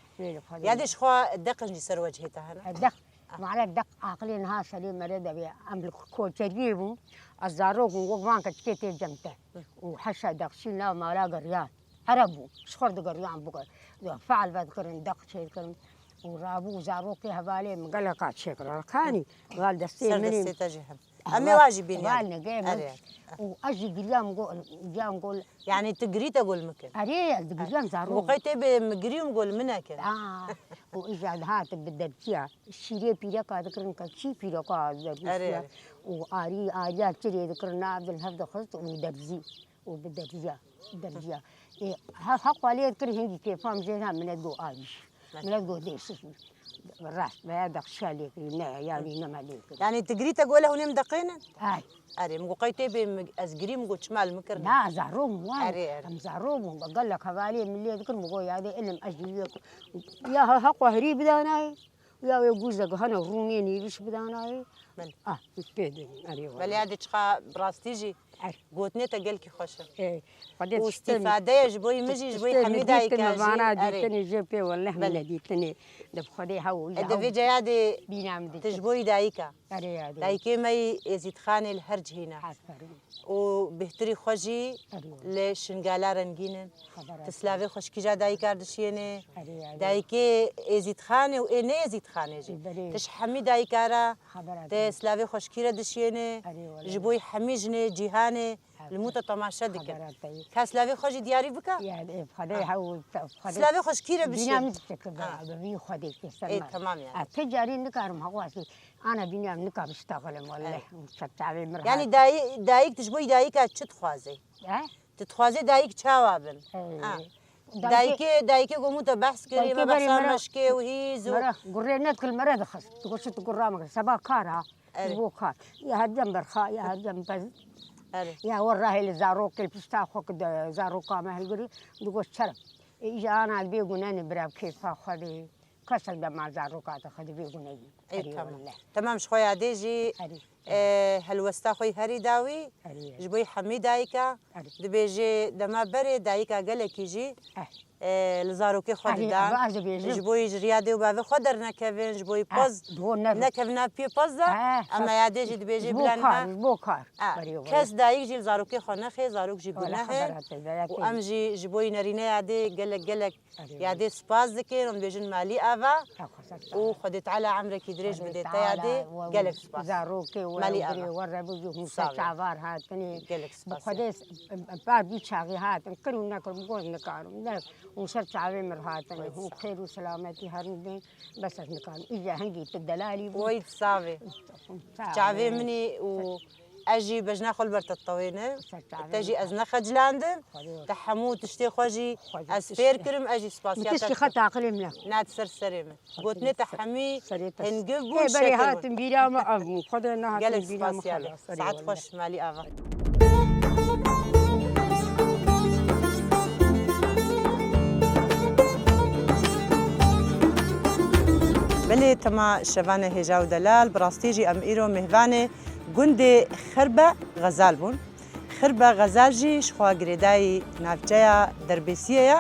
Yadê ji xwe deqin jî ser wecihê te hene. Deq. Mala deq aqilê niha serê me re de bê. Em li koçeriyê bûn. Ez zarok bûm, wek van keçikê tê cem te. Û heşa deqçî nav mala geriyan. Ereb bû. Ji xwe digeriyan bû. Feal vedikirin, deq çêdikirin. Û rabû zarokê hevalê min geleka çêkir. Kanî, gal destê min. Ser destê te jî hem. Em ê wa jî bînin. Val nege min. Erê. Û ez jî giriyam go, giriyam go. Yanî tu girî te gol mikin. Erê, ez digiriyam zarok. Û qey tê bê min girî û gol min nekin. Aa, û îja dihat bi derkiya. Şîrê pîreka dikirin keçî, pîreka derkî. Erê, erê. Û arî, ariya çirê dikirin, nav din hev dixist û derzî. Û bi derziya, derziya. Ê, ha, ha xwaliyê dikir hingî kêfam jê ha milet go avî. Belê. Milet go dêşik. Rast, veya dexşiya lê kirî, ne, ya wî nema lê kirî. Yanî tu girî te go le hûnê min deqênin? Ay. Erê, min go qey tê bê min, ez girî min go çima li min kirine? Na, zarok bûn wan. Erê, erê. Em zarok bûn, be gelek hevaliyê min lê dikir, min go yadê ilim ez jî lê. Ya ha, ha qehrî bidanayê. Ya wê gûzek hene rûnê nêvîş bidanayê. Belê. Ah, pê de, erê, belê, wele. Ya dê çiqa bi rastî jî, er, gotinê te gelkî xweş e. Ê, Xwedê û tiştê, îstîfadeya ji bo yî min jî, ji bo yî tiştê hemî min dayika jî, dîtinê, vana, erê, dîtinê jê pê wele hemî, belê, ne dîtinê. De bi Xwedê hew, e, de vê caya dê bîna min tu dîtin. Ji bo yî dayika. Erê, erê. Dayikê me yî Êzîdxanê li her cihî ne. Aferin. Û bêhtirî xwe jî li Şingala rengîn in. Xebera te. Ti silavê xweşikî ja dayika dişiyêne. Erê, erê. Dayikê Êzîdxanê û ê ne Êzîdxanê jî. Berê. Ti ji hemî dayika re. Xebera te. Ti silavê xweşikî re dişiyêne. Erê, wele. Ji bo hemî jinê cîhanê. Li mû te temaşe dikin. Xebera te. Ka silavê xwe jî diyarî bike? Yani, e, Xwedê Ha. hew, Xwedê Silavê xwe ji kî re bişî? Bîna min dikir be, Ha. bi wî Xwedê ke ser Ê, me. Temam yani. A, tu carî nikarim heqwasî. Ana bîna min nikam iştaxilim welleh. Ê. Çavê min Yani rahat. dayî, dayik tu ji bo dayika çi dixwazê? He? Tu dixwazê dayik çawa bin? Ê. Ha. Dayikê, dayikê ku hemû te behs kirî, Dayikê me behsa berê me re meşkê û hîz û me re gurê nedikir, me re dixist. Digot, "Çi tu gurra min kir? Seba kar ha." Erê. Ji bo kar. Ya her dem berxa, ya her dem bez. Erê. Ya we rahê li zarokê li pişta xwe ki de zaroka me hilgirî, digot, "Çerem." E, îja ana bê gune ne bira bi kêfa xwe de. Kesek dema zaroka te xwe de bê gune yî. Ê, Erê, tamam. Welle. Tamam, ji xwe yadê jî, Erê. e, helwesta xwe yî herî dawî, Erê. ji bo yî hemî dayika, Erê. dibêje dema berê dayika gelekî jî, Eh. e, li zarokê xwe Erê, didan. Eva ez dibêjim. Ji bo yî ji riya dê û bavê xwe dernekevin, ji bo yî Eh, poz do ne- nekevin nav piyê poz de. Eh, Em kes- yadê jî dibêje ji bo bila kar, niha. Ji bo kar. Eh, Erê, welle. Kes dayik jî li zarokê xwe nexê, zarok jî Welle, gunehe. Xebera te, belekî. Û em jî ji bo yî nerîne yadê gelek gelek Erê, Yadê spas dikin, em dibêjin malî ava Ew xwe ser û çavan. Xwedê Teala emrekî dirêj Xwedê bidê te Teala yadê. We Gelek spas. Zarokê we Malî girê ava. We rebû jî hûn ser Sağ ol. Çavar hatinê. Gelek Bi spas. Xwedê s- em, em, par bî çaxî hatin. Kir û nekir, bi goz nikarim. Ne, hûn ser çavê min hatin. Wait. Hûn xêr û selametî herin din. Bes ez nikarim. Îja hingî tu delalî bû. Wait, savê. Savê. Çavê min î û Ez jî bejna xwe li ber te ditewênim. Ser çavê Te jî min ez nexecilandim. Xwedê Te hemû tiştê xwe jî Xwedê ez tiştê. Fêr kirim, ez jî spasiya Min te tiştî dikim. Xwe taqilê min e. Na, tu ser serê min. Gotinê te hemî Serê te. Hingir bûn, Ê, berê şekir bûn. Hatin bîra min ev bûn. Xwedê nehatin Gelek bîra min spasiya xwe lê. Saet xweş, malî ava. Belê, tema şevane hêja û delal, bi rastî jî em îro mêvanê gundê Xirbe Xezal bûn. Xirbe Xezal jî ji xwe girêdayî navçeya Derbêsiyê ye.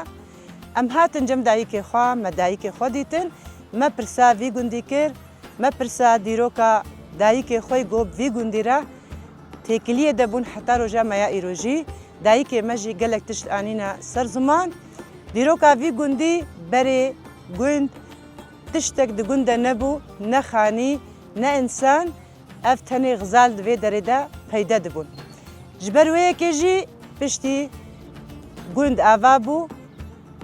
Em hatin cem dayikê xwe, me dayikê xwe dîtin, me pirsa vî gundî kir, me pirsa dîroka dayikê xwe yî got bi vî gundî re têkiliyê de bûn heta roja me ya îrojî. Dayikê me jî gelek tişt anîne ser ziman. Dîroka vî gundî berê gund tiştek di gund de nebû, ne xanî, ne însan. Ev tenê xizal di vê derê de peyde dibûn. Ji ber wê yekê jî piştî gund ava bû,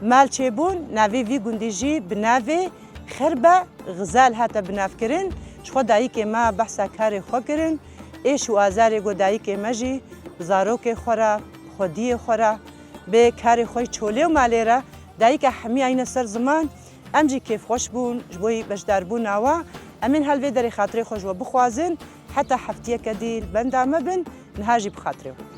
mal çêbûn, navê vî gundî jî bi navê Xirbe Xizal hate binavkirin. Ji xwe dayikê me behsa karê xwe kirin. Êş û azarê ku dayikê me jî bi zarokê xwe re, bi xwediyê xwe re, bi karê xwe yî çolê û malê re, dayika hemî ayne ser ziman. Em jî kêfxweş bûn ji bo yî beşdarbûna we. Em ên hel vê derê xatirê xwe ji we bixwazin. Heta heftiyeke dî li benda me bin, niha jî bi xatirê we.